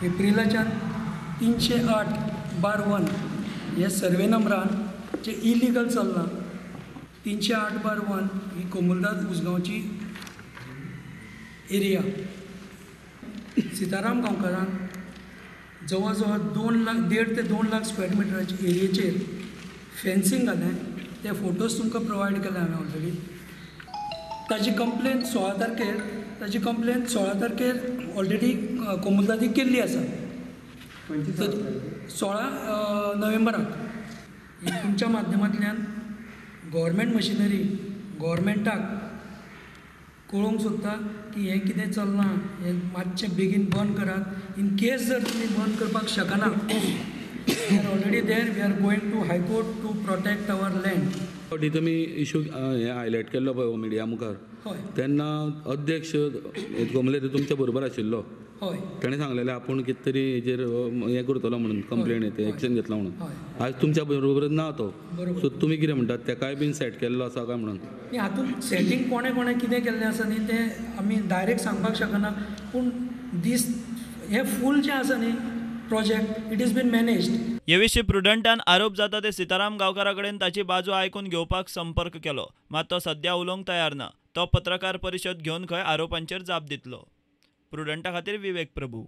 एप्रिलाच्यान 308/1 हे सर्वे नंबरान जे इलिगल चल्लां 308/1 ही कोमुलदाद उसगांवची एरिया. सीताराम गांवकारान जवळ जवळ 2 लाख 1.5 ते 2 लाख स्क्वेअर मिटराचे एरियेचेर फेन्सिंग घालें. ते फोटोज तुमकां प्रोवायड केले हांवें ऑलरेडी. ताजी कंप्लेन 16 तारखेर ताजी कंप्लेन 16 तारखेर ऑलरेडी कोमुलदादीक केल्ली आसा. 16 नोव्हेंबराक तुमच्या माध्यमांतल्यान गव्हर्मेंट मशिनरी गव्हर्मेंटाक कळोवंक सोदता की हें कितें चल्लां हें मातशें बेगीन बंद करात. इन केस जर तुमी बंद करपाक शकना, we are already there, we are going to high court to protect our land. फावटी तुमी इशू हें हायलायट केल्लो पळय मिडिया मुखार, तेन्ना अध्यक्ष कोमले तुमच्या बरोबर आशिल्लो, हय, ताणें सांगलेलें आपूण कितें तरी हेजेर हें करतलो म्हणून, कंप्लेन येते एक्शन घेतलो म्हणून. आज तुमच्या बरोबर ना तो, सो तुमी कितें म्हणटात तेकाय बीन सेट केल्लो आसा काय म्हणून? हातूंत सेटींग कोणें कोणें कितें केल्लें आसा न्ही तें आमी डायरेक्ट सांगपाक शकना, पूण दीस हें फूल जें आसा न्ही project, it is been managed. हे विशीं प्रुडंटान आरोप जाता ते सीताराम गांवकारा कडेन ताची बाजू आयकून घेवपाक संपर्क केलो, मात तो सद्या उलोवंक तयार ना. तो पत्रकार परिशद घेवन खंय आरोपांचेर जाप दितलो. प्रुडंटा खातीर विवेक प्रभू.